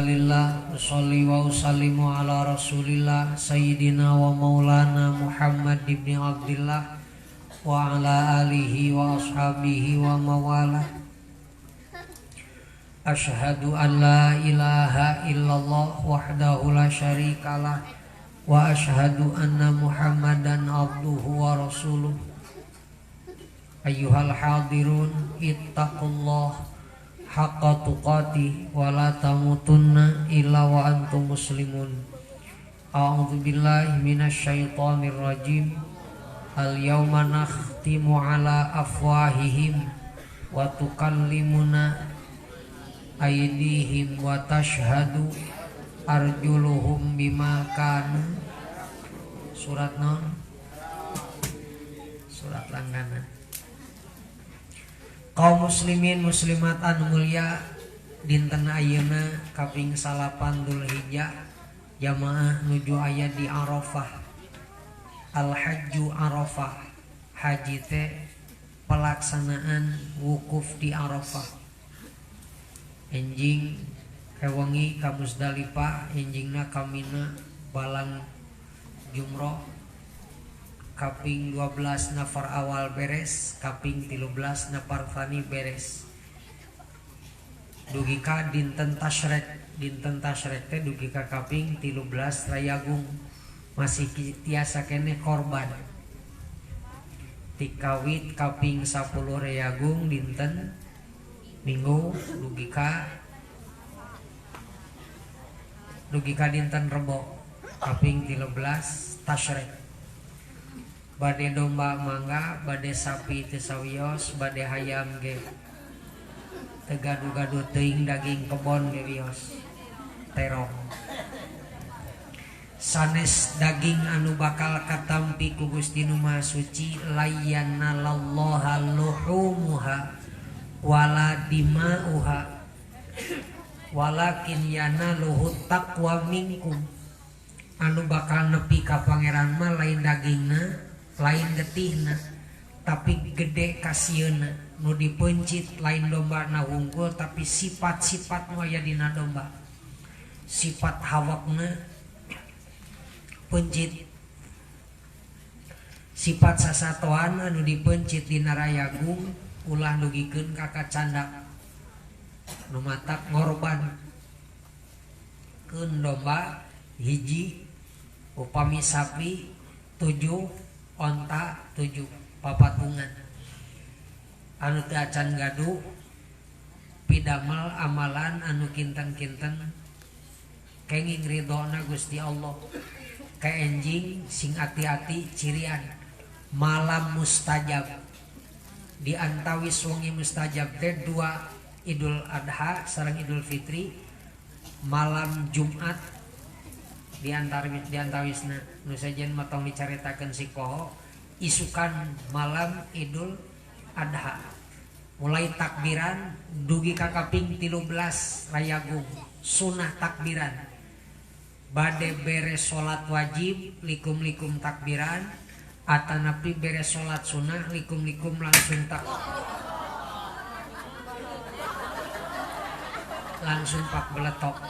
Alhamdulillah usolli wa usallimu ala Rasulillah sayyidina wa maulana Muhammad ibn Abdillah wa ala alihi wa ashabihi wa mawalah. Asyhadu an la ilaha illallah wahdahu la syarikalah wa asyhadu anna Muhammadan abduhu wa rasuluh. Ayyuhal hadirun ittaqullah haqqa tuqatih wa la tamutunna illa wa antum muslimun. A'udzu billahi minasyaitonir rajim. Al yauma nakhtimu ala afwahihim wa tukallimuna aydihim wa tashhadu arjuluhum bima kanu. Surat non, surat langganan. Kaum muslimin muslimat anu mulia, dinten ayeuna kaping 9 Dzulhijjah jamaah nuju aya di Arafah. Al hajju Arafah, haji teh pelaksanaan wukuf di Arafah. Enjing kewengi ka Muzdalifah, enjingna ka Mina balang jumroh. Kaping 12 nafar awal beres, kaping 13 nafar thani beres. Dugi ka dinten tasyrek, dinten tasyrek teh dugi ka kaping 13 rayagung masih tiasa keneh korban. Tikawit kaping 10 rayagung dinten Minggu dugi ka dinten Rebo kaping 13 tasyrek. Bade domba mangga, bade sapi teu sawios, bade hayam ge teu gaduh-gaduh teuing daging kebon ge wios terong. Sanes daging anu bakal katampi ku Gusti Nu Maha Suci layanalallaha luhumuha wala dima'uha walakin yanaluhu taqwa minkum. Anu bakal nepi ka pangeran mah lain dagingna, lain getihna, tapi gede kasieuna. Nu dipencit lain domba na wungkul, tapi sifat-sifat nu aya dina domba, sifat hawakna pencit, sifat sasatoan anu dipencit dina rayagung ulah dugikeun ka kacandak nu matak ngorban keun domba hiji, upami sapi 7, onta 7, papatungan. Anu teu acan gaduh pidamel amalan anu kinten-kinten kenging ridhona Gusti Allah. Ka enjing sing ati-ati cirian malam mustajab. Di antawis wengi mustajab teh 2 Idul Adha sareng Idul Fitri, malam Jumat di antawisna nu sejen mah tong dicaritakeun si poho, isukan malam Idul Adha mulai takbiran dugi ka kaping 13 rayagung sunah takbiran. Bade beres salat wajib likum-likum takbiran, atanapi beres salat sunah likum-likum langsung tak langsung pak beletok.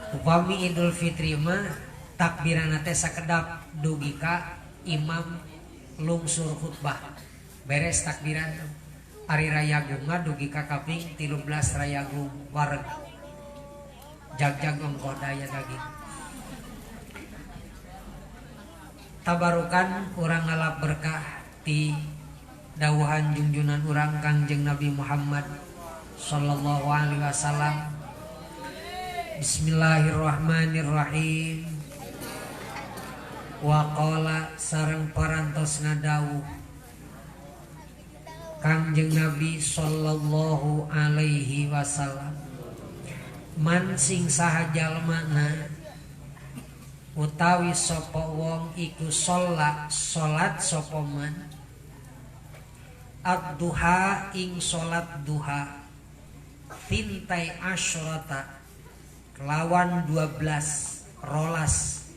Upami Idul Fitri mah takbiran teh sakedap dugi ka imam lungsur khutbah. Beres takbiran ari rayagung mah dugi ka kaping 13 rayagung wareg. Jag-jag ongkoh daya daging. Tabarukan urang ngalap berkah ti dawuhan junjunan urang Kangjeng Nabi Muhammad sallallahu alaihi wasallam. Bismillahirrahmanirrahim. Wa qala sareng parantos ngadawuh Kangjeng Nabi sallallahu alaihi wasallam, man sing saha jalmana utawi sapa wong iku salat sapa man ad-duha ing salat duha tintai asyrata lawan 12 rolas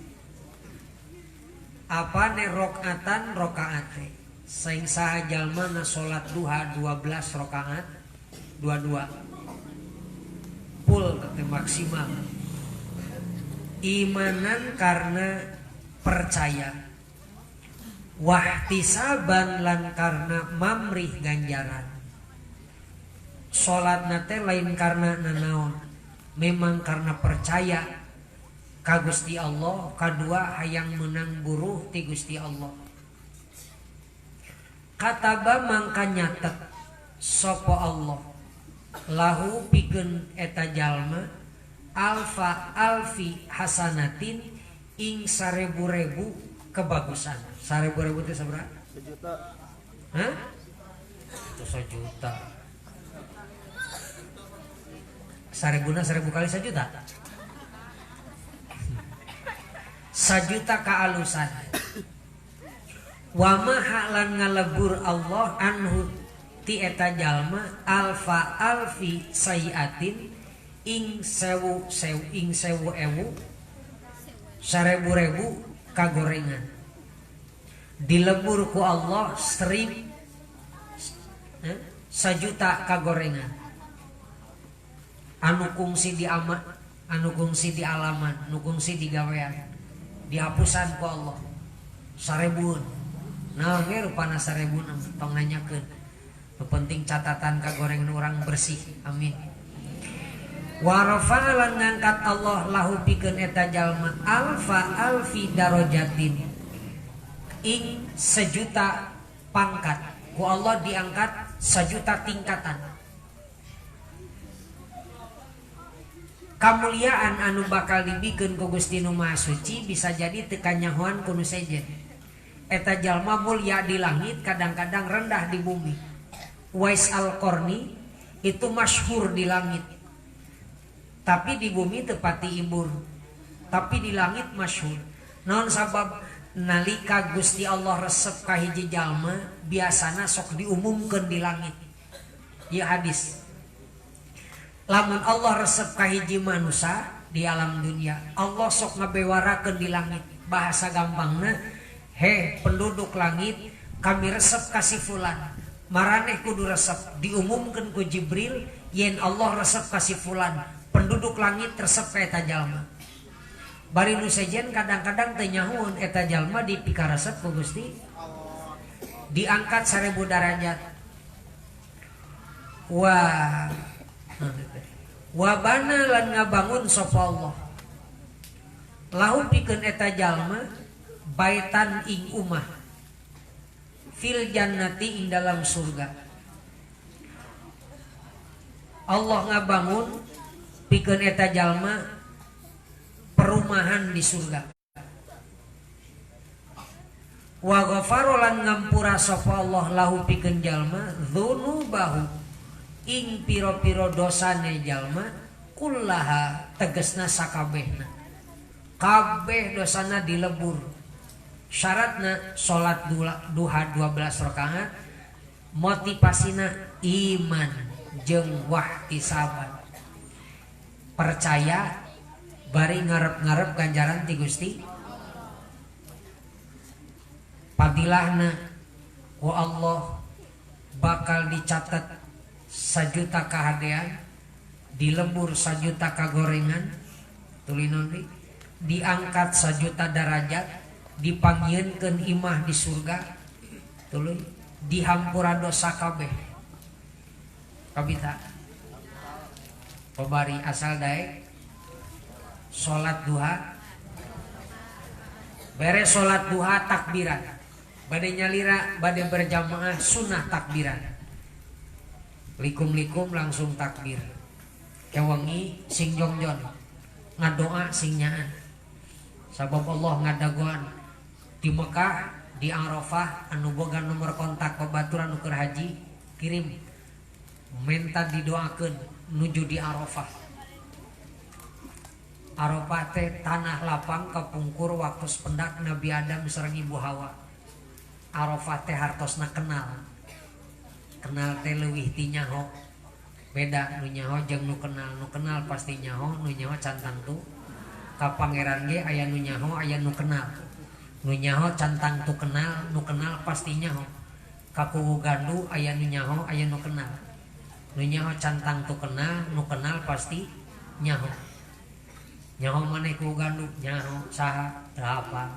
apane rokaatan rokaate sing saha jalma na salat duha 12 rokaat dua-dua. Full teh maksimal. Imanan karena percaya. Wahtisaban lan karena mamrih ganjaran. Salatna teh lain karena nanaon, memang karena percaya ka Gusti Allah, kadua hayang menang buruh ti Gusti Allah. Kataba mangka nyatet sapa Allah lahu pikeun eta jalma alfa alfi hasanatin ing 1000 kebagusan. 1000 teh sabaraha? Sejuta. Hah? Itu sejuta. 1000 na 1000 kali 1 juta. 1 juta kaalusan. Wa maha lan ngalebur Allah anhu ti eta jalma alfa alfi sayiatin ing sewu sewu ing sewu ewu 1000 kagorengan. Dilebur ku Allah 1 juta kagorengan. Anu kungsi di ama, anu kungsi di alaman, anu kungsi di gawean, dihapusan ku Allah 1000. Nah, ge rupana 1000 tong nanyakeun. Nu penting catatan kagorengan orang bersih. Amin. Wa rafa'a lan ngangkat Allah lahu pikeun eta jalma alfa alfi darajatin ing 1 juta pangkat. Ku Allah diangkat 1 juta tingkatan. Kamuliaan anu bakal dibikeun ku Gusti Nu Maha Suci bisa jadi teu kanyahoan ku nu sejen. Eta jalma mulia di langit, kadang-kadang rendah di bumi. Uwais Al-Qarni itu masyhur di langit, tapi di bumi tepati ibur, tapi di langit masyhur. Non sabab nalika Gusti Allah resep ka hiji jalma biasana sok diumumkeun di langit. Ieu hadis. Lamun Allah resep ka hiji manusia di alam dunia, Allah sok ngabewarakeun di langit. Bahasa gampangna, he penduduk langit, kami resep kasih fulan. Maraneh kudu resep, diumumkeun ku Jibril yen Allah resep kasih fulan. Penduduk langit resep ka eta jalma. Bari nu sejen kadang-kadang teu nyahueun eta jalma dipikaresep ku Gusti. Diangkat 1000 derajat. Wah. Wabana lan ngabangun sapa Allah lahu pikeun eta jalma baitan ing umah fil jannati ing dalam surga. Allah ngabangun pikeun eta jalma perumahan di surga. Wa ghafara lan ngampura sapa Allah lahu pikeun jalma dzunubahu ing piro-piro dosane jalma kullaha tegesna sakabehna. Kabeh dosana dilebur. Syaratna salat duha 12 rakaat, motivasina iman jeung wahtisaban. Percaya bari ngarep-ngarep ganjaran ti Gusti. Fadilahna ku Allah bakal dicatat 1 juta kahadean, dilebur 1 juta kagorengan, tulinon di, diangkat 1 juta derajat, dipanggieunkeun imah di surga, tuluy dihampura dosa kabeh. Kabita. Pabari asal daek salat duha, beres salat duha takbiran, bade nyalira bade berjamaah sunnah takbiran. Likum-likum langsung takbir. Kewengi sing jongjon, ngadoa sing nyaan. Sabab Allah ngadagoan di Mekah, di Arafah, anu boga nomor kontak babaturan nu keur haji, kirim menta didoakeun nuju di Arafah. Arafah teh tanah lapang kapungkur waktu pendak Nabi Adam sareng Ibu Hawa. Arafah teh hartosna kenal. Kenal teh leuwih ti nyaho. Beda nu nyaho jeung nu kenal. Nu kenal pasti nyaho, nu nyaho can tangtu. Ka pangeran ge aya nu nyaho, aya nu kenal. Nu nyaho can tangtu kenal, nu kenal pasti nyaho. Ka kuwu gandu aya nu nyaho, aya nu kenal. Nu nyaho can tangtu kenal, nu kenal pasti Nyaho. Nyaho maneh ku ganduk nyaho saha teu hafal.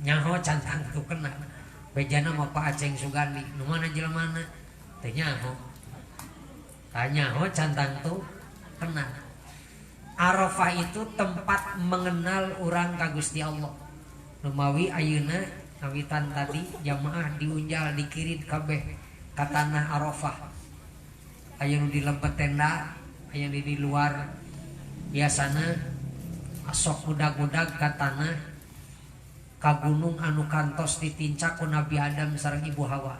Nyaho can tangtu kenal. Bejana mah Pak Aceng Sugandi, nu mana jelemana? Teu nyaho. Tah nyaho can tangtu kenal. Arafah itu tempat mengenal urang ka Gusti Allah. Numawi ayeuna ngawitan tadi jamaah diunjal dikirid kabeh ka tanah Arafah. Aya nu di lempet tenda, aya nu di luar. Biasana sok udag-udag ka tanah ka gunung anu kantos ditincak ku Nabi Adam sareng Ibu Hawa.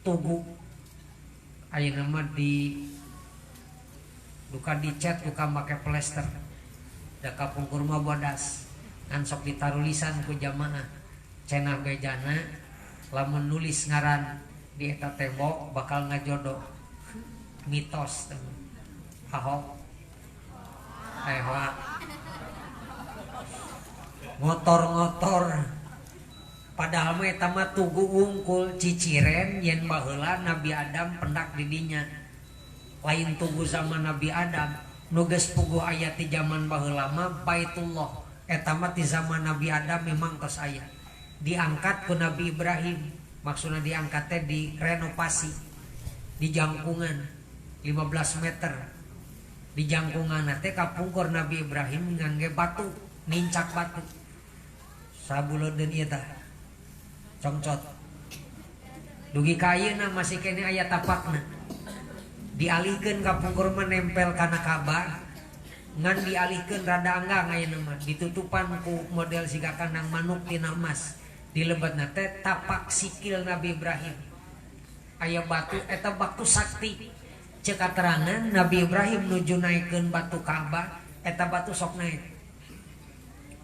Tugu ayeuna mah di duka dicet duka make plester. Da kapungkur mah bodas ngan sok ditarulisan ku jamaah. Cenah bejana lamun nulis ngaran di eta tembok bakal ngajodoh. Mitos teh. Ahok. Hoak. Ngotor-ngotor. Padahal mah eta mah tugu wungkul ciciren yen baheula Nabi Adam pendak di dinya. Lain tugu zaman Nabi Adam, nu geus puguh aya ti zaman baheula mah Baitullah. Eta mah ti zaman Nabi Adam memang tos aya. Diangkat ku Nabi Ibrahim, maksudna diangkat teh direnovasi, dijangkungan 15 meter. Di jangkungan teh kapungkur Nabi Ibrahim ngangge batu, nincak batu. Sabuleuden ieu tah. Congcot. Dugi ka ayeuna masih keneh aya tapakna. Dialihkeun kapungkur mah nempel kana Ka'bah, ngan dialihkeun rada anggang ayeuna mah, ditutupan ku model siga kandang manuk tina emas. Dilebetna teh tapak sikil Nabi Ibrahim. Aya batu eta batu sakti. Ceuk katerangan Nabi Ibrahim nuju naikeun batu Ka'bah, eta batu sok naik.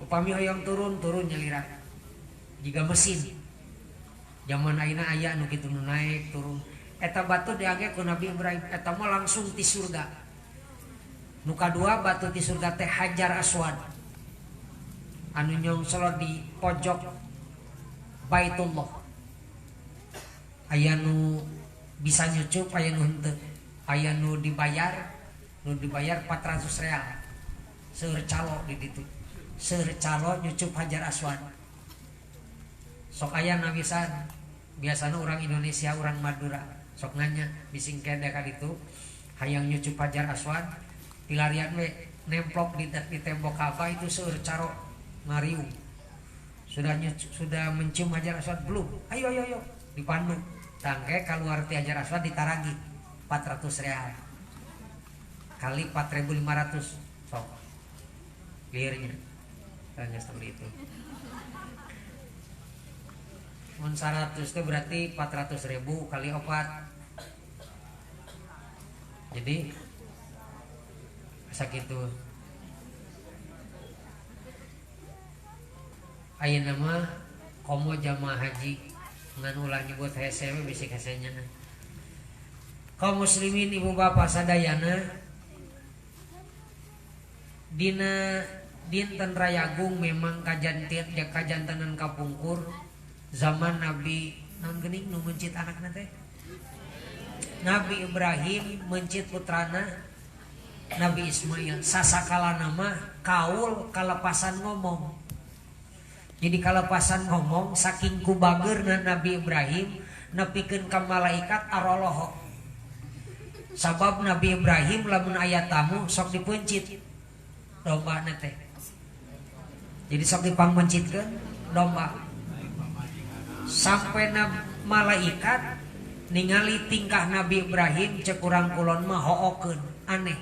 Upami hoyong turun, turun nyalira. Jiga mesin. Zaman ayeuna aya nu kitu nu naik turun. Eta batu diangge ku Nabi Ibrahim, eta mah langsung ti surga. Nu kadua batu ti surga teh Hajar Aswad. Anu nyongsolo di pojok Baitullah. Aya nu bisa nyucup, aya nu henteu. Aya nu dibayar, 400 real. Seueur calo di ditu. Seueur calo nyucup Hajar Aswad. Sok aya nawisan. Biasana orang Indonesia, orang Madura sok nanya bising kede ka ditu hayang nyucup Hajar Aswad, pilarian we nemplok di tembok Ka'bah itu seueur caro ngariung. Sudah mencium Hajar Aswad belum? Ayo ayo ayo dipandu. Tangke keluar ti Hajar Aswad ditaragi 400 real. Kali 4.500 sok. Liurnya. Tanya seperti itu. Mun 100 itu berarti 400.000 kali 4. Jadi sakitu. Ayeuna mah komo jamaah haji ngan ulah nyebut hese we bisi hesenya. Kaum muslimin ibu bapak sadayana, dina dinten Rayagung memang kajantenan kapungkur zaman Nabi naon geuning nu mencit anakna teh? Nabi Ibrahim mencit putrana Nabi Ismail. Sasakalana mah kaul kalepasan ngomong. Jadi kalepasan ngomong saking kubageurna Nabi Ibrahim nepikeun ka malaikat arolohok. Sabab Nabi Ibrahim lamun aya tamu sok dipencit dombana teh. Jadi sok dipangmencitkeun domba. Sampai malaikat ningali tingkah Nabi Ibrahim cek urang kulon mah hookeun aneh.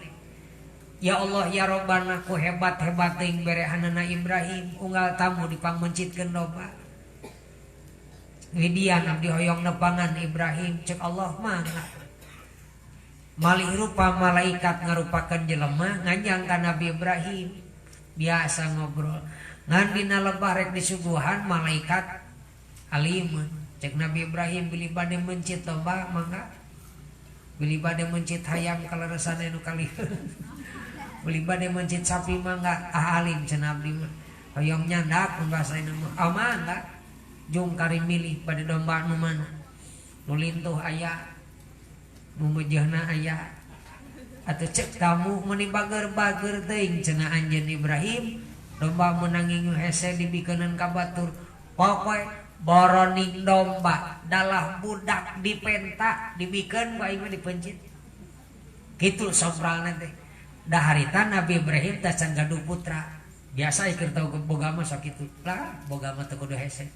Ya Allah ya Robbana ku hebat-hebat teuing berehanana Ibrahim unggal tamu dipangmencitkeun domba. Widian abdi hoyong nepangan Ibrahim cek Allah mangga. Malih rupa malaikat ngarupakeun jelema nganjang ka Nabi Ibrahim biasa ngobrol. Ngan dina lebah rek disuguhan malaikat alimun. Cek Nabi Ibrahim bilih bade mencit domba mangga. Bilih bade mencit hayam kaleresana nu kali. Bilih bade mencit sapi mangga. Ah alim cenah abdi mah. Hoyong nyandak mun bahasa ieu mah. Ah mangga. Jung kari milih bade domba nu mana. Nu lintuh aya, nu mejehna aya. Atuh cek tamu meuni bager-bager teuing cenah anjeun Ibrahim domba meunang ngingu hese dibikeuneun ka batur. Pokoe boroning domba dalah budak dipenta dibikeun ku aing mah dipencit. Kitu sompralna teh. Da harita Nabi Ibrahim teh can gaduh putra. Biasa ieu teu boga mah sakitu. Lah boga mah teu kudu hese.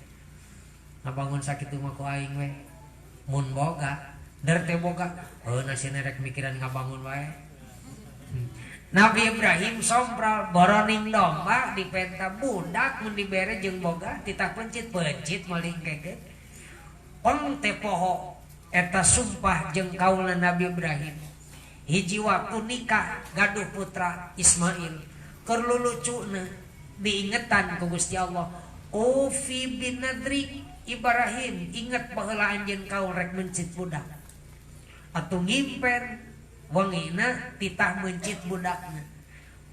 Ngabangun sakitu mah ku aing we. Mun boga, der teh boga, heuh nasina rek mikiran ngabangun wae. Nabi Ibrahim sompral boroning domba dipenta budak mun dibere jeung boga titah pencit-pencit maling kekeut. Peng teh poho eta sumpah jeung kaulna Nabi Ibrahim. Hiji waktu nikah gaduh putra Ismail. Keur lulucuna diingetan ku Gusti Allah. Ufi bin Nadri Ibrahim inget baheula anjeun kaul rek mencit budak. Atuh ngimpen wengina titah mencit budakna.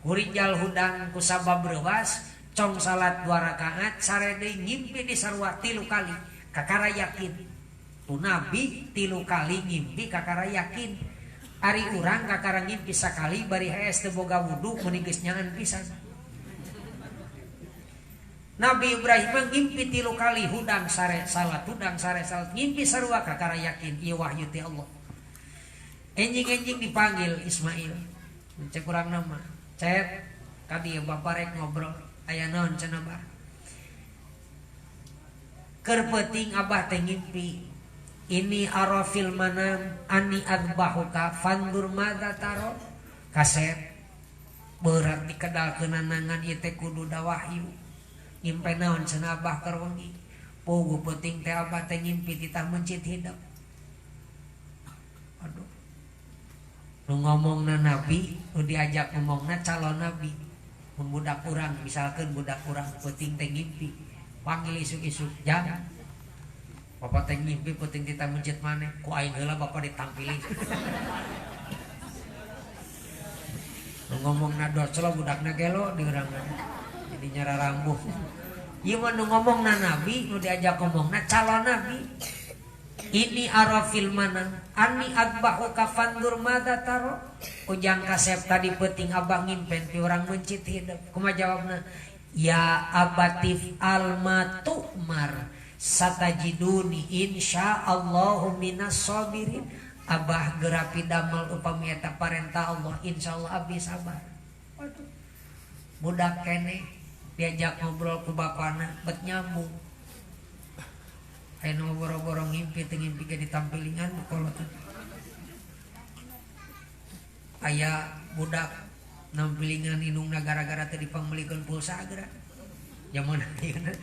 Kurijal hudang ku sabab reuas cong salat 2 rakaat sare deui ngimpi di sarua 3 kali kakara yakin. Tu nabi 3 kali ngimpi kakara yakin. Ari urang kakara ngimpi sakali bari hees teu boga wudu meuni geus nyangan pisan. Nabi Ibrahim ngimpi 3 kali hudang sare salat hudang sare salat ngimpi sarua kakara yakin ieu wahyu ti Allah. Enjing-enjing dipanggil Ismail. Cek urang nama. Cep ka dieu bapa rek ngobrol. Aya naon cenah bah? Keur peuting abah teh ngimpi. Ini arafil manam ani adbahuka fandur madza taro. Kasep berat dikedalkeunanangan ieu teh kudu da wahyu. Ngimpi naon cenah abah keur wengi. Puguh peuting teh abah teh ngimpi titah mencit hidup. Aduh. Nu ngomongna nabi, nu diajak ngomongna calon nabi. Mun budak urang, misalkeun budak urang peuting teh ngimpi, panggil isuk-isuk jang. Bapak teh ngimpi peuting titah mencit maneh, ku aing heula bapak ditampilin. Nu ngomongna doclo budakna gelo di urang mah. Jadi nyararambuh. Ieu mah nu ngomongna nabi, nu diajak ngomongna calon nabi. Ini arafil manam ani adbahuka fandur madza taro. Ujang kasep tadi peuting abah ngimpen pi urang mencit hidup. Kumaha jawabna? Ya abatif alma tu'mar satajiduni insyaallahu minas sabirin. Abah gerapi damel upami eta parentah Allah, insyaallah abdi sabar. Waduh. Budak keneh diajak ngobrol ku bapana bet nyambung. Aya nu boro-boro ngimpi teu ngimpi ge ditampilingan kolot. Aya budak nampilingan indungna gara-gara teu dipangmeulikeun pulsa geura. Jaman ayeuna.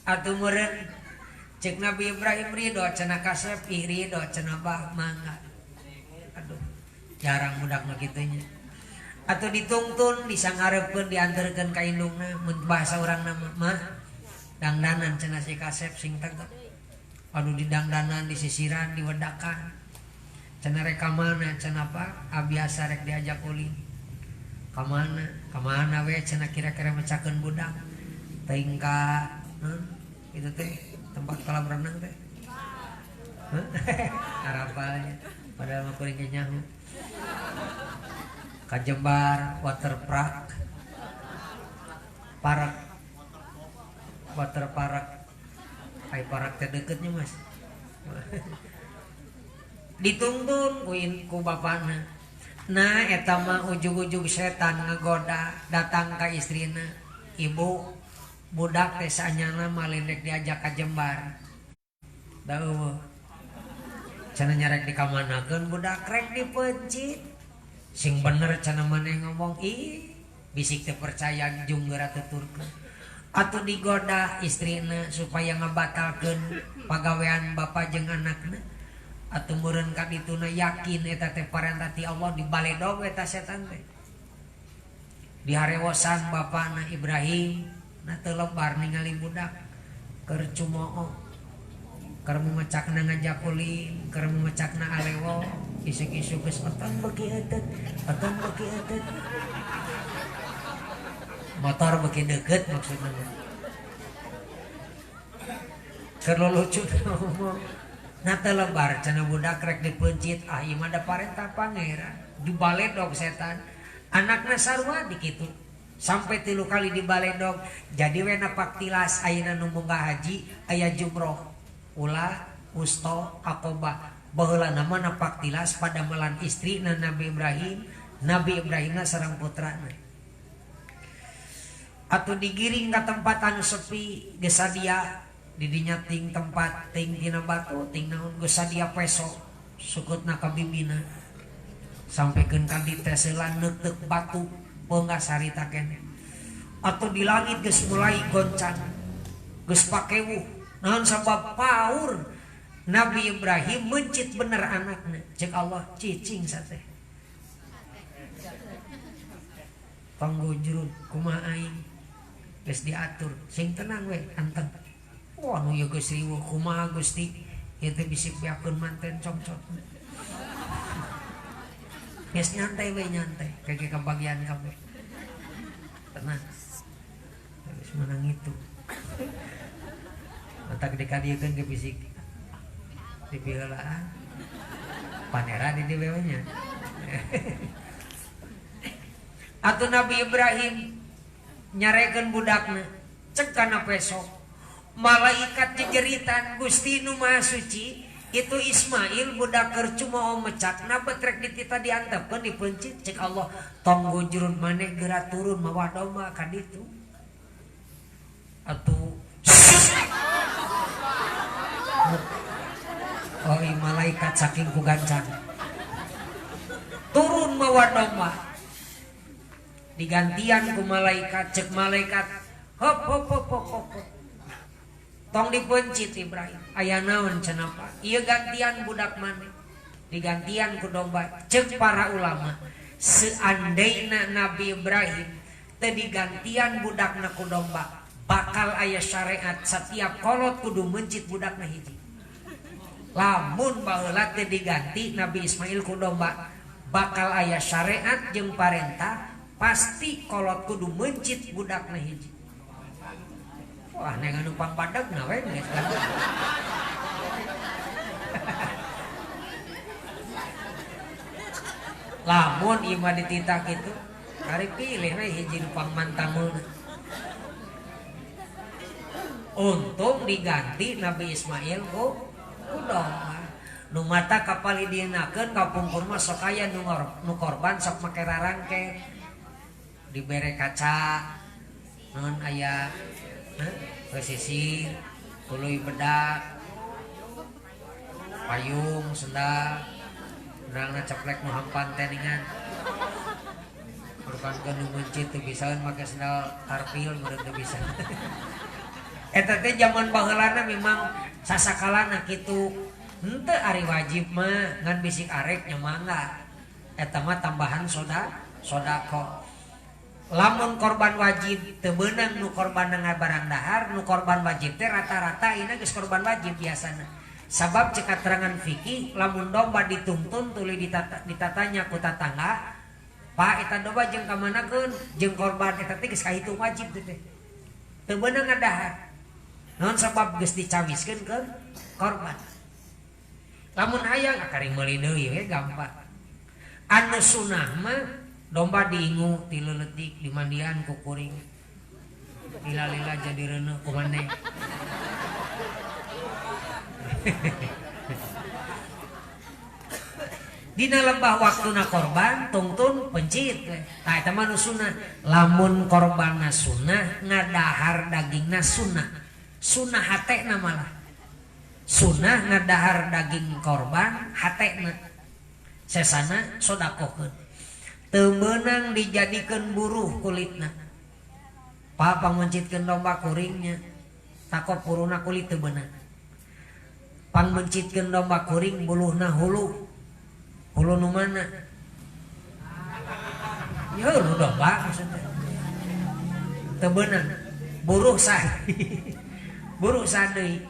Atuh meureun cek Nabi Ibrahim ridho cenah kasep ih ridho cenah bah mangga. Aduh, jarang budak mah kitu nya. Atuh ditungtun disangarepkeun dianterkeun ka indungna mun bahasa urang mah mah dangdanan cenah si kasep sing tegep. Aduh didangdanan disisiran diwedakan. Cenah rek ka mana cenah Pak? Biasa rek diajak ulin. Ka mana? Ka mana we cenah kira-kira mecakeun budak. Teuing ka itu teh tempat kolam renang teh. Hah? Arapalnya padahal mah kuring ge nyaho. Ka Jembar water park. Park. Water park. Ai park teh deketnya Mas. Dituntun ku bapana. Nah eta mah ujug-ujug setan ngegoda datang ka istrina. Ibu budak teh sanyana mah lendek diajak ka Jembar. Da eueuh. Cenah nyarek dikamanakeun budak rek dipencit. Sing bener cenah maneh ngomong ih bisik teu percaya jung geura tuturkeun. Atuh digoda istrina supaya ngabatalkeun pagawean bapa jeung anakna. Atuh meureun ka dituna yakin eta teh parentah ti Allah dibaledog eta setan teh. Diharewosan bapana Ibrahim na teu lebar ningali budak keur cumooh. Keur mumecakna ngajak ulin, keur mumecakna alewo, isuk-isuk geus otong beuki euteut, otong beuki euteut. Motor beuki deukeut maksudna mah. Keur lulucu ngomong. Nah teu lebar cenah budak rek dipeuncit ah ieu mah da parentah pangeran. Dibaledog setan. Anakna sarua dikitu. Sampai 3 kali dibaledog. Jadi we napak tilas ayeuna nu munggah haji aya jumroh. Ulah wusto aqobah. Baheula mah napak tilas padamelan istrina Nabi Ibrahim, Nabi Ibrahimna sareng putrana. Atuh digiring ka tempat anu sepi geus sadia didinya ting tempat ting tina batu ting naon geus sadia peso sukutna ka bibina. Sampikeun ka diteselan neuteuk batu peunggah sarita keneh. Atuh di langit geus mulai goncang. Geus pakewuh naon sabab paur Nabi Ibrahim mencit bener anakna. Cek Allah cicing sate. Tong gujrun kumaha aing. Geus diatur sing tenang we anteng. Wah nu ieu geus riweuh kumaha Gusti. Ieu teh bisi beakeun manten congcot. Geus nyantai we nyantai kage kabagian kabeh. Tenang. Geus menang itu. Matak dikadiekeun ke bisik. Dipiheulaan panera di dieu nya. Atuh Nabi Ibrahim nyarekeun budakna cek kana peso. Malaikat jejeritan Gusti nu Maha Suci itu Ismail budak keur cuma mecakna betrek ditita diantepkeun dipeuncit cek Allah tong gujrun maneh geura turun mawa domba ka ditu. Atuh oh malaikat saking ku gancang turun mawa domba digantian ku malaikat cek malaikat hop hop hop hop hop tong dipeuncit Ibrahim aya naon cenah Pak ieu gantian budak maneh digantian ku domba cek para ulama seandaina Nabi Ibrahim teu digantian budakna ku domba bakal aya syariat setiap kolot kudu mencit budakna hiji. Lamun baheula teu diganti Nabi Ismail ku domba bakal aya syariat jeung parentah pasti kolot kudu mencit budakna hiji. Wah neng anu pangpadegna we geus ganti. Lamun ieu mah dititah kitu ari pilih we hiji nu pangmantangulna. Untung diganti Nabi Ismail ku domba. Nu mata kapal dienakeun kapungkur mah sok aya nu korban sok make rarangke. Dibere kaca naon aya pesisir, tuluy bedak, payung, sendal, urangna ceplek nu hampan teh ningan. Korbankeun nu meuncit teu bisaeun make sendal karpil meureun teu bisa. Eta teh zaman baheulana memang sasakalana kitu. Henteu ari wajib mah ngan bisik arek nya mangga. Eta mah tambahan sodako. Lamun korban wajib teu beunang nu korban barang dahar, nu korban wajib teh rata-rata ina geus korban wajib biasana. Sabab cek katerangan fikih lamun domba dituntun tuluy ditatanya ku tatangga, Pak eta domba jeung ka manakeun jeung korban eta teh geus kahitung wajib teh. Teu beunang ngadahar. Naon sabab geus dicawiskeun ke korban. Lamun hayang akaring meuli deui we gampang. Anu sunah mah domba diingu ti leuletik dimandian ku kuring. Lila-lila jadi reuneuh ku maneh. Dina lembah waktuna korban tungtun pencit we. Tah eta mah nu sunah. Lamun korbanna sunah ngadahar dagingna sunah. Sunah hatena malah. Sunah ngadahar daging korban hatena. Sesana sodakohkeun. Teu meunang dijadikeun buruh kulitna. Pa pangmencitkeun domba kuringnya. Takot puruna kulit teu beunang. Pangmencitkeun domba kuring buluhna hulu. Hulu nu mana? Ya hulu domba maksudnya. Teu beunang. Buruh sah. Buruh sadeui.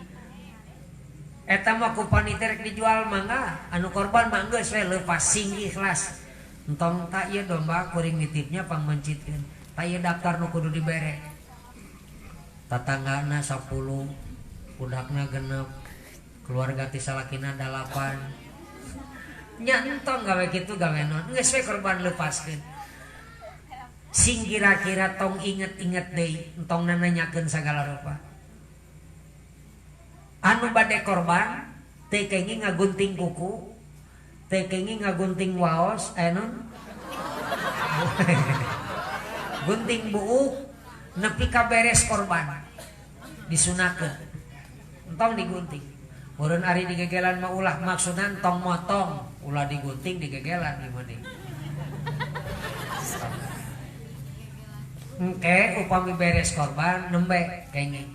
Eta mah ku panitia rek dijual mangga, anu korban mah geus we leupas sing ikhlas. Entong tak ieu domba kuring nitipnya pangmencitkeun. Tak ieu daftar nu kudu dibere. Tatanggana 10, budakna 6. Keluarga ti salakina 8. Nya entong gawe kitu gawe naon. Geus we korban lepaskeun. Sing kira-kira tong inget-inget deui, entong nanyakeun sagala rupa. Anu bade korban teu kenging ngagunting kuku, teu kenging ngagunting waos, non. Gunting buuk nepi ka beres korban disunahkeun. Entong digunting. Meureun ari digegelan mah ulah, maksudna entong motong, ulah digunting digegelan ieu mah deui. Engke upami beres korban nembe kenging.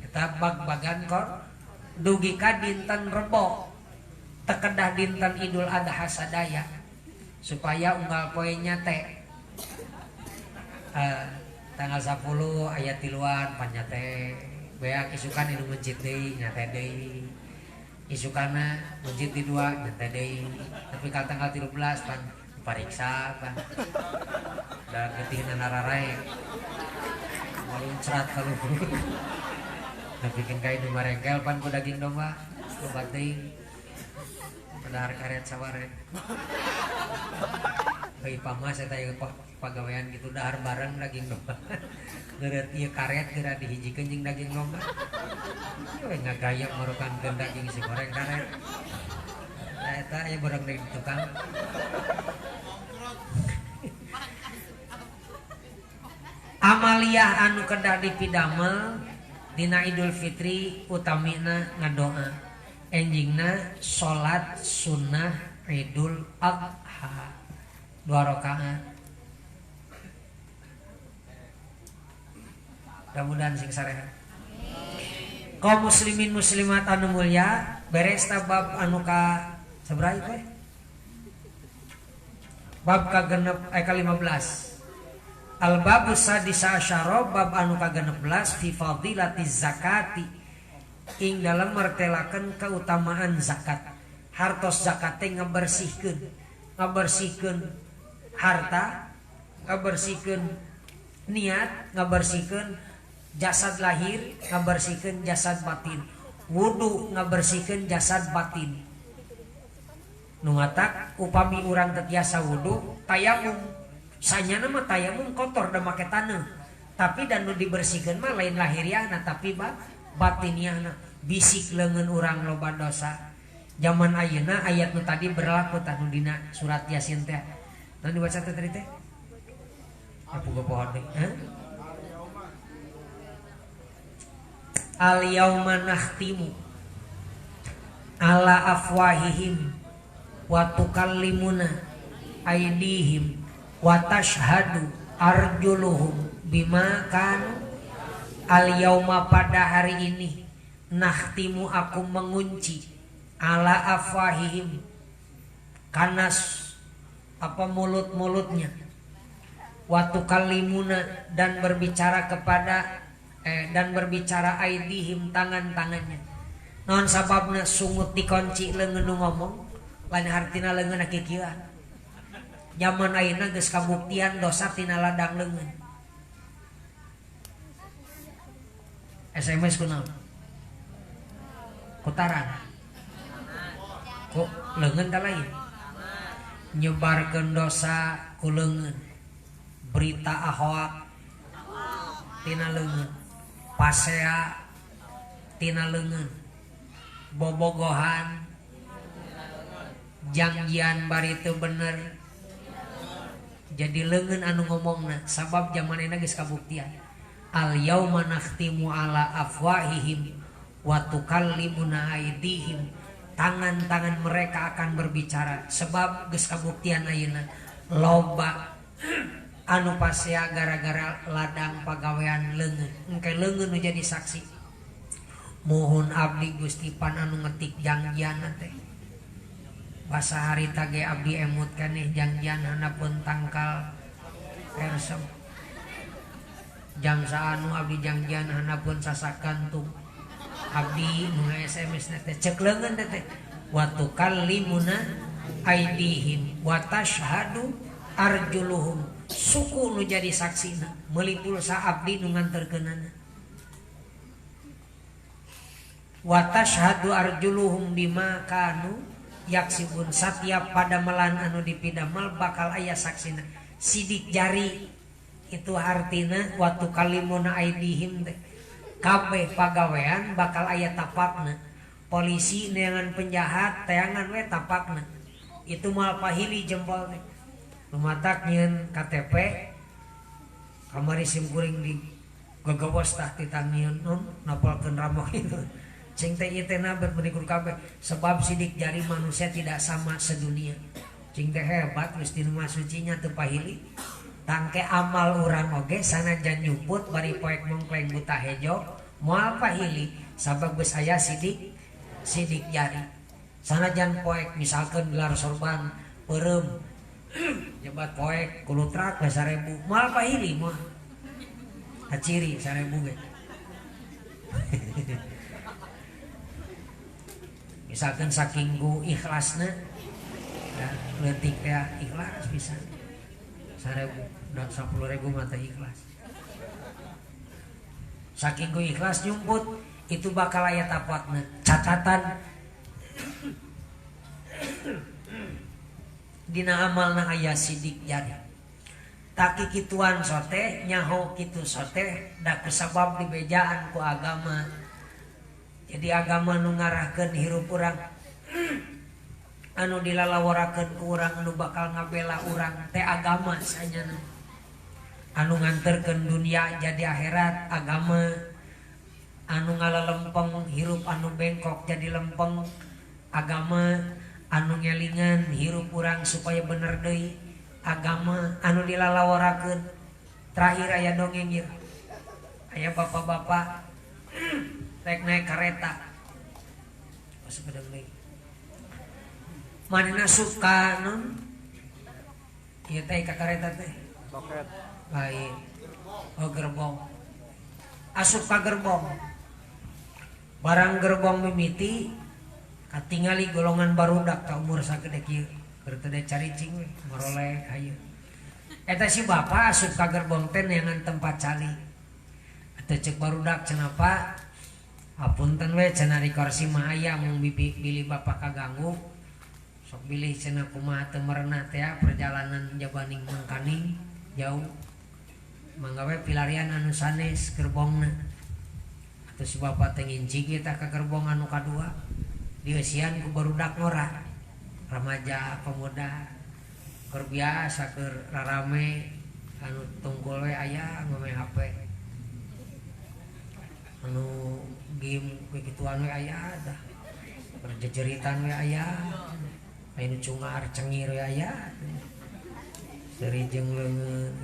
Eta bag-bagan kor dugi ka dinten Rebo tekedah dinten Idul Adha sadaya supaya unggal poe nya teh tanggal 10 aya tiluan panyate beak isukan nu mencit deui nyate deui isukana mencit di 2 nyate deui tapi ka tanggal 13 pan pariksa pan da getihna nararae maluncrat ka luhur nepikeun ka nu marengkel pan ku daging domba loba teuing padahal karet saware heuy pamas eta ieu pagawean gitu dahar bareng daging domba ngeureut ieu karet geura dihijikeun jeung daging domba ieu we ngagaya marukankeun daging si goreng karet nah eta aya barang deui di tukang. Amaliah anu kedah dipidamel dina Idul Fitri utamina ngadoa enjingna salat sunnah Idul Adha 2 rakaat. Mudah-mudahan sing sarehat. Kaum muslimin muslimat anu mulia, beres ta bab anu ka sabaraha teh? Bab ka genep ka 15. Al babu sadisa asyara bab anu ka 16 fi fadilati zakati ing dalem martelakeun keutamaan zakat. Hartos zakat teh ngabersihkeun, ngabersihkeun harta, ngabersihkeun niat, ngabersihkeun jasad lahir, ngabersihkeun jasad batin. Wudu ngabersihkeun jasad batin. Nu matak upami urang teu tiasa wudu, tayamum. Sanyana mah tayamum kotor da make taneuh. Tapi dan nu dibersihkeun mah lain lahiriahna tapi batiniahna. Bisik leungeun urang loba dosa. Zaman ayeuna ayat nu tadi berlaku tah nu dina surat Yasin teh. Naon dibaca teh tadi teh? Apa gopohon deui? Hah? Al yauma nakhtimu ala afwahihim wa tukallimuna aydihim wa tashhadu arjuluhum bima kanu. Al yauma pada hari ini, nakhtimu aku mengunci, ala afwahihim kana apa mulut-mulutnya, wa tukallimuna dan berbicara kepada dan berbicara aidihim tangan-tangannya. Non sababna sungut dikunci leungeun nu ngomong lain hartina leungeun kikieuan. Zaman ayeuna geus kabuktian dosa tina ladang leungeun. SMS kunaon? Kutaran. Kok leungeun ta lain? Nyebarkeun dosa ku leungeun. Berita ahoak tina leungeun. Pasea tina leungeun. Bobogohan jangjian bari teu bener. Jadi leungeun anu ngomongna sabab zaman ayeuna geus kabuktian. Al yauma nakhtimu ala afwahihim wa tukallimuna aydihim. Tangan-tangan mereka akan berbicara sebab geus kabuktian ayeuna loba anu pasea gara-gara ladang pagawean leungeun. Engke leungeun nu jadi saksi. Mohon abdi Gusti pan anu ngetik jangjian teh. Basa harita ge abdi emut keneh jangjian hanapun tangkal ersem. Jam saanu abdi jangjian hanapun sasakantung. Abdi nu SMS na teh cek leungeun teh. Wa tukallimuna aydihim wa tashhadu arjuluhum. Suku nu jadi saksina meuli pulsa abdi nu nganterkeunana. Wa tashhadu arjuluhum bima kanu yaksibun. Satiap padamelan anu dipidamel bakal aya saksina. Sidik jari itu artina waktu kalimuna aidihim teh. Kabeh pagawean bakal aya tapakna. Polisi neangan penjahat teangan we tapakna. Itu moal pahili jempol teh. Lumatak nyieun KTP kamari sim kuring di gagawas tah titangieun non napalkeun ramo itu. Cing teh ieu teh naber menikur kabeh sebab sidik jari manusia tidak sama sedunia. Cing teh hebat geus di rumah sucinya teu pahili. Tangke amal urang oge sanajan nyumput bari poek mongkleng buta hejo moal pahili sabab geus aya sidik jari. Sanajan poek misalkan gelar sorban peureum jebat poek kulutrak we 1000 moal pahili moal. Kaciri 1000 ge. Misalkan saking ku ikhlasna ya, leutik teh ikhlas pisan. 1000 dan 10.000 mah teh ikhlas. Saking ku ikhlas nyumput itu bakal aya tapakna. Catatan dina amalna aya sidik jari. Taki kituan sote nyaho kitu sote da kusabab dibejaan ku agama. Jadi agama nu ngarahkeun hirup urang anu dilalaworakeun ku urang anu bakal ngabela urang teh agama sanyana. Anu nganterkeun dunia jadi akhirat agama, anu ngalalempeng hirup anu bengkok jadi lempeng agama, anu ngelingan hirup urang supaya bener deui agama anu dilalaworakeun. Terakhir aya dongeng ieu. Aya bapak-bapak rek naik kereta. Manehna suka non ieu teh ka kareta teh. Loket. Lain. Oh gerbong. Asup ka gerbong. Barang gerbong mimiti katingali golongan barudak ka umur sagede kieu. Keur teu caricing we maroleh hayu. Eta si bapak asup ka gerbong teh neangan tempat cali. Atuh ceuk barudak cenah Pak, apunten we cenah di kursi mah aya mung bilih bapak kaganggu. Sok bilih cenah kumaha teu merenah teh perjalanan jabaning mangkaning jauh. Mangga we pilarian anu sanes gerbongna. Atuh si bapak teh nginci kita ka gerbong anu kadua. Dieusian ku barudak ngora. Remaja pemuda keur biasa keur rarame anu tungkul we aya ngome HP. Anu game kegituan we aya dah. Berjejeritan we aya. Anu cungar cengir we aya. Seuri jeung leungeun.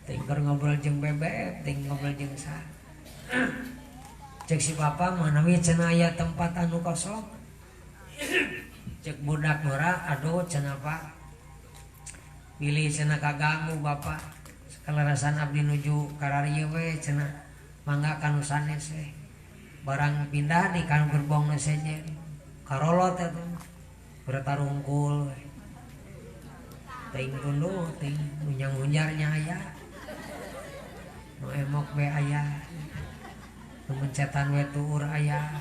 Ting keur ngobrol jeung bebek, ting ngobrol jeung sa. Cek si bapak manawi cenah aya tempat anu kosong. Cek budak ngora aduh cenah Pak. Bilih cenah kaganggu bapak. Kalarasan abdi nuju kararieu we cenah mangga kanu sanes we. Barang pindah di kanu gerbong nu sejen. Karolot eta bertarungkul we. Ting tunduh ting unjang-unjarnya aya. Nu emok we aya. Nu mencetan we tuur aya.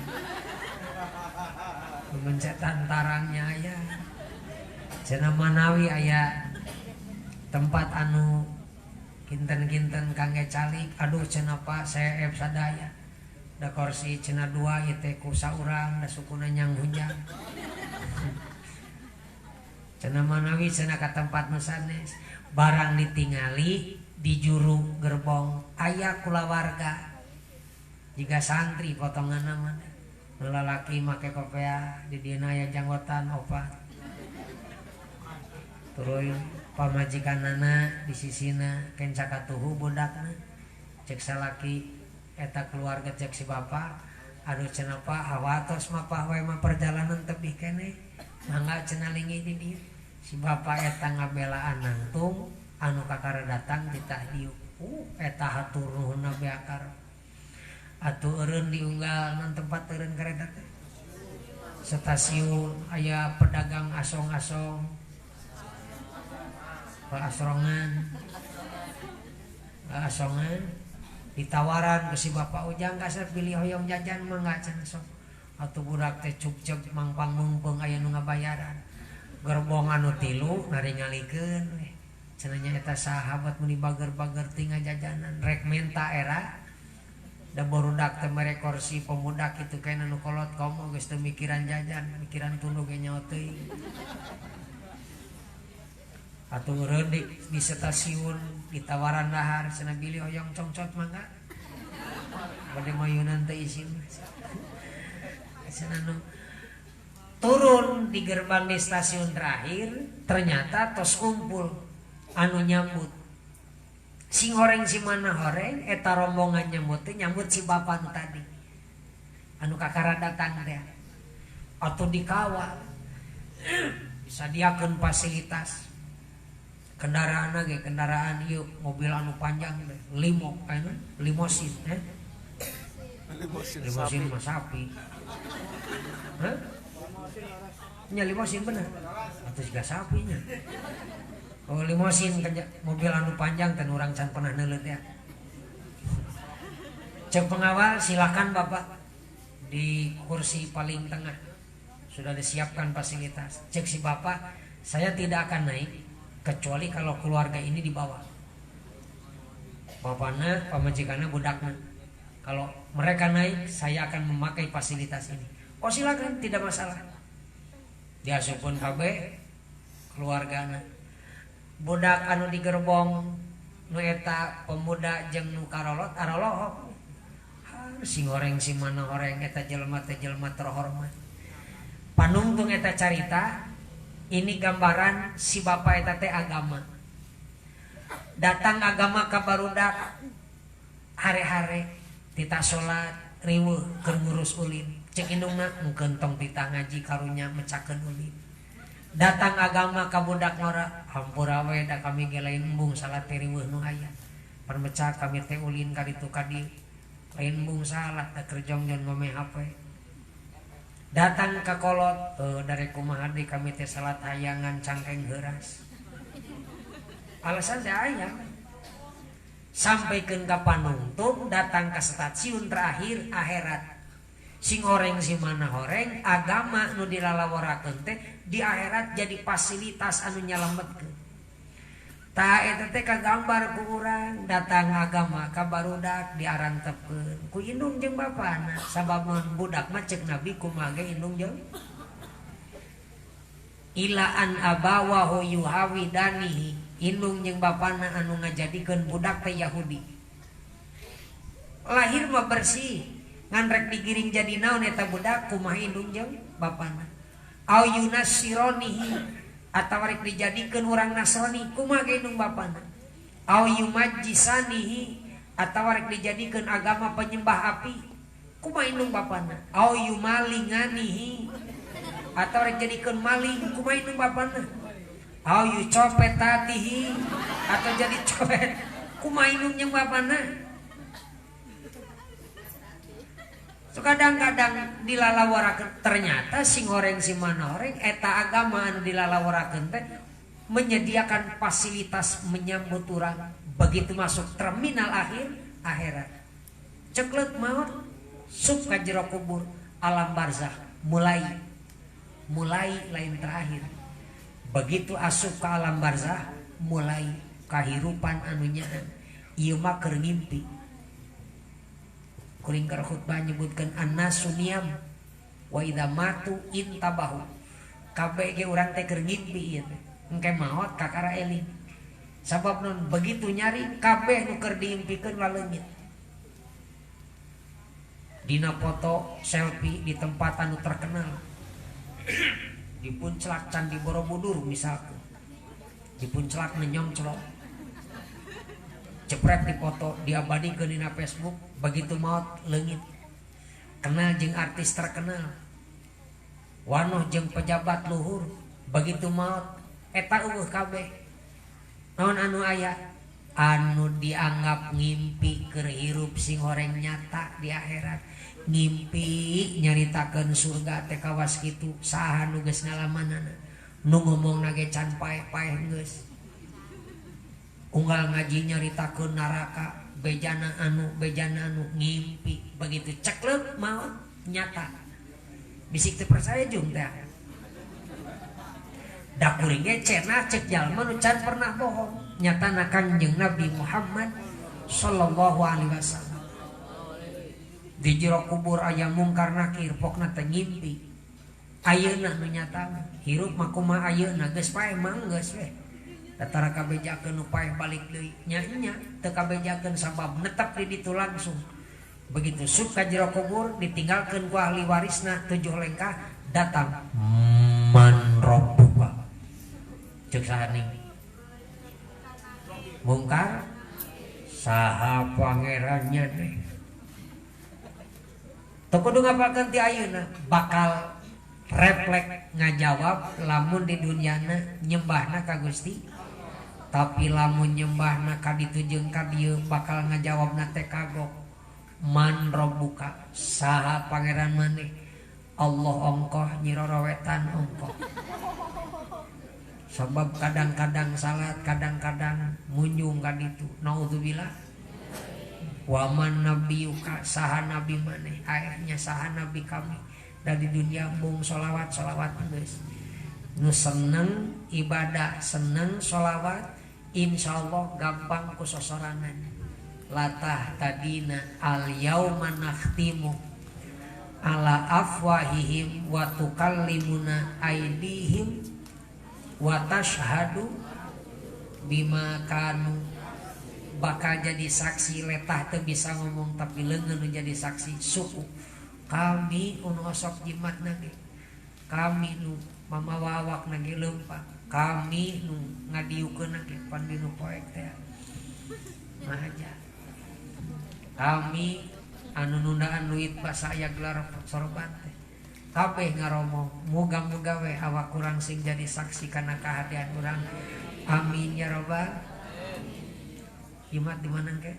Nu mencetan tarangnya aya. Cenah manawi aya tempat anu kinten-kinten kangge calik, aduh cenah Pak seep sadaya. Da kursi cenah dua ieu teh ku saurang da sukuna nyang hunjang. Cenah manawi cenah ka tempat nu sanes, barang ditingali di juru gerbong aya kulawarga. Jiga santri potonganna mah. Nu lalaki make kopea di dieuna aya janggotan opat. Tuluy pamajikanana di sisina kenca katuhu budakna. Cek salaki eta keluarga cek si bapak, aduh cenah Pak hawatos mah Pak we mah perjalanan tebih keneh. Mangga cenah linggih di dieu. Si bapak eta ngabelaan nangtung anu kakara datang ditah dieu. Eta hatur nuhunna beakar. Atuh eureun diunggal nan tempat eureun kareta teh. Stasiun aya pedagang asong-asong. Asongan. Asongan. Ditawaran ke si bapak Ujang kasep pilih hoyong jajan mah enggak cenah sok. Atuh budak teh cuk-cuk mangpang mungpeung aya nu ngabayaran. Gerbong anu tilu naringalikeun we. Cenah nya eta sahabat meuni bager-bager teh ngajajanan rek menta era. Da barudak teh mere kursi pemuda kitu kena nu kolot komo geus teu mikiran jajan, mikiran tunduh ge nyaho teuing. Atuh eureun di stasiun ditawaran dahar cenah bilih hoyong congcot mangga. Bade mayunan teh isin. Cenah nu turun di gerbang di stasiun terakhir ternyata tos kumpul anu nyambut. Sing horeng si mana horeng eta rombongan nyambut teh nyambut si bapak nu tadi. Anu kakara datang teh. Atuh dikawal. Disadiakeun fasilitas. Kendaraan ge kendaraan ieu mobil anu panjang teh limo anu limosin eh limosin mah sapi. Hah? Nya limosin bener atuh siga sapinya. Oh limosin mobil anu panjang teh urang can pernah neuleut ya. Cek pengawal silakan bapak di kursi paling tengah sudah disiapkan fasilitas. Cek si bapak saya tidak akan naik kecuali kalau keluarga ini dibawa. Bapakna, pamajikanna, budakna. Kalau mereka naik, saya akan memakai fasilitas ini. Oh silakan, tidak masalah. Diasupkeun kabeh keluargana. Budak anu di gerbong nu eta pemuda jeung nu karolot arolohok. Sing horeng si mana horeng eta jelema teh jelema terhormat. Panungtung eta carita. Ini gambaran si bapak eta teh agama. Datang agama ka barudak hare-hare titah salat riweuh keur ngurus ulin. Cek indungna mungkeun tong titah ngaji karunya mecakeun ulin. Datang agama ka budak ngora hampura we da kami ge lain embung salat teh riweuh nu aya. Permecah kami teh ulin ka ditu ka dieu. Lain embung salat da keur jongjon ngome HP. Datang ke kolot dari kumaha deui kami teh salat hayangan cangkeng heuras. Alasan teh aya. Sampaikeun ka panungtung datang ke stasiun terakhir akhirat. Sing horeng si mana horeng agama nu dilalaworakeun teh di akhirat jadi fasilitas anu nyalametkeun. Tah eta teh kagambar ku urang datang agama ka barudak diarantepkeun ku indung jeung bapana sabab mun budak mah ceuk Nabi kumaha ge indung jeung ila an abawahu yuhawidanihi indung jeung bapana anu ngajadikeun budak teh Yahudi. Lahir mah bersih ngan rek digiring jadi naon eta budak kumaha indung jeung bapana. Au yunasironihi atawa rek dijadikeun urang Nasrani kumaha ge indung bapana. Au yumajjisanihi atawa rek dijadikeun agama penyembah api kumaha indung bapana. Au yumalinganihi atawa rek jadikeun maling kumaha indung bapana. Au yucopetatihi atau jadi copet kumaha indung jeung bapana. So kadang-kadang dilalaworakeun ternyata sing horeng si mana horeng eta agama anu dilalaworakeun teh menyediakan fasilitas menyambut urang begitu masuk terminal akhir akhirat. Cekleuk maot sup ka jero kubur alam barzah mulai lain terakhir. Begitu asup ka alam barzah mulai kahirupan anu nyaan ieu mah keur ngimpi. Kuring keur khutbah nyebutkeun annasu niyam wa idza matu intabahu. Kabeh ge urang teh keur ngimpi ieu teh. Engke maot kakara eling. Sabab non begitu nyari kabeh nu keur diimpikeun laleungit. Dina foto selfie di tempat anu terkenal. Di puncak Candi Borobudur misalkan. Di puncak nyongclok. Cepret di foto diabadikeun dina Facebook begitu maot leungit. Kenal jeung artis terkenal. Wanoh jeung pejabat luhur begitu maot eta eueuh kabeh. Naon anu aya? Anu dianggap ngimpi keur hirup sing horeng nyata di akhirat. Ngimpi nyaritakeun surga teh kawas kitu saha nu geus ngalamanana. Nu ngomongna ge can paeh-paeh geus. Unggal ngaji nyaritakeun neraka bejana anu ngimpi begitu ceklek maut nyata bisik teu percaya jung teh da kuring ge cenah cek jalma nu can pernah bohong nyatana Kangjeng Nabi Muhammad sallallahu alaihi wasallam di jero kubur aya mungkar nakir pokna teh ngimpi ayeuna nu nyata hirup mah kumaha ayeuna geus paeh mah geus we tara kabejakeun nu paeh balik deui nya nya teu kabejakeun sabab netep di ditu langsung begitu sup ka jero kubur ditinggalkeun ku ahli warisna 7 lengkah datang man rabbuka ceuk saha ning mungkar saha pangerannya teh teu kudu ngapalkeun ti ayeuna bakal refleks ngajawab lamun di dunyana nyembahna ka Gusti tapi lamun nyembahna ka ditu jeung ka dieu bakal ngajawabna teh kagok man rabbuka saha pangeran maneh Allah ongkoh nyi Roro Wetan ongkoh sabab kadang-kadang salat kadang-kadang munjung ka ditu naudzubillah wa man nabiyuka saha nabi maneh akhirnya saha nabi kami dari dunia mung sholawat sholawat geus nu seneng ibadah seneng sholawat insyaallah gampang ku sosorangan latah tadina al yauma nakhtimu ala afwahihim wa tukallimuna aidihim wa tashhadu bima kanu bakal jadi saksi letah teu bisa ngomong tapi leungeun nu jadi saksi suku kami unu osok jimat nage kami nu mamawa awak nage leumpang kami nu ngadiukeun nage pan dinu poek teh mahaja kami anu nundaan duit basa aya gelar sorban teh kabeh ngaromong muga-muga we awak kurang sing jadi saksi kana kahadean urang amin ya robbal jimat di mana ke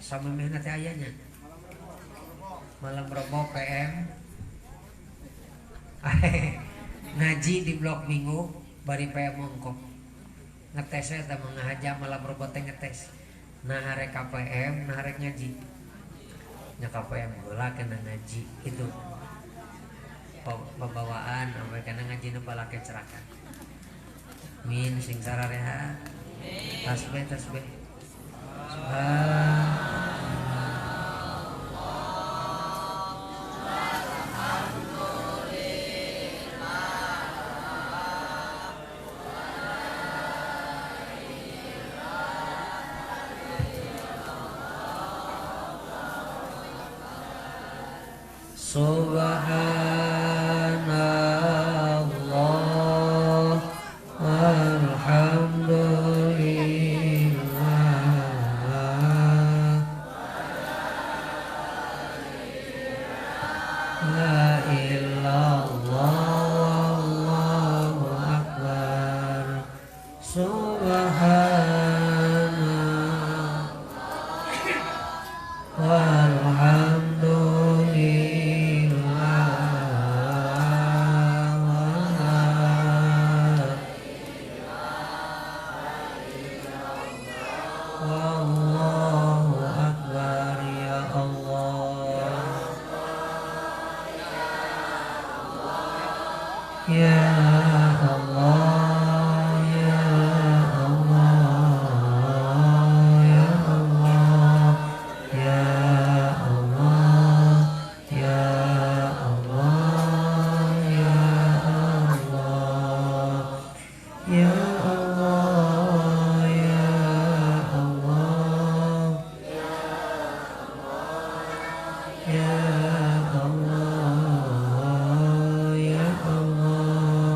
sama mehna teh ayanya malam Rebo PM ngaji di blok minggu bari PM ongkok ngetes we teh ngahaja malam Rebo teh ngetes nah arek KPM nah arek ngaji nya KPM heula kena ngaji itu pembawaan sampai kena ngaji nu balake cerakan min sing sarareha tasbih tasbih subhan Subhanallah walhamdulillah la ilallah wallahu akbar subhanallah walhamdulillah Allahu akbar ya Allah ya Allah ya Allah ya Allah ya Allah ya Allah ya Allah ya Allah ya Allah ya Allah ya Allah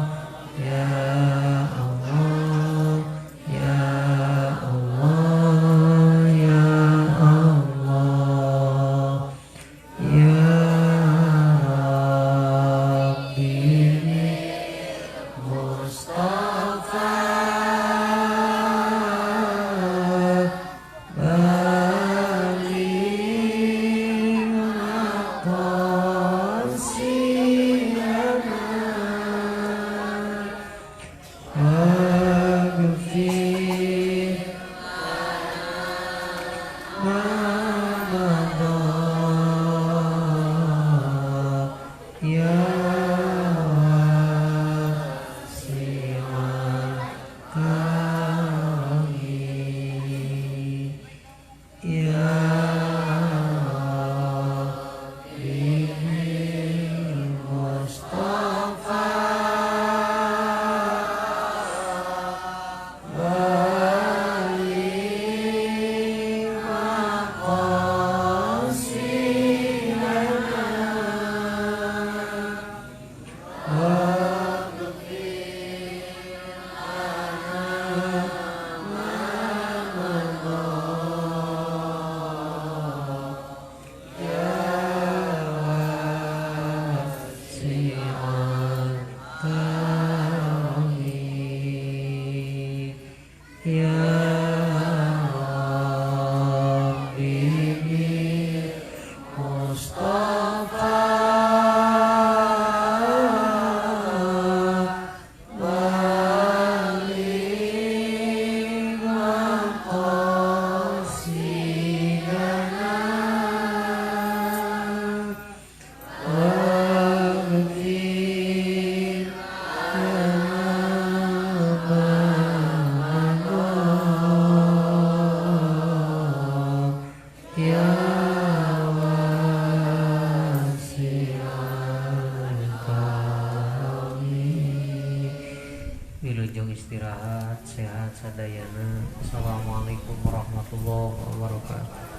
Wilujeng istirahat sehat sadayana. Assalamualaikum warahmatullahi wabarakatuh.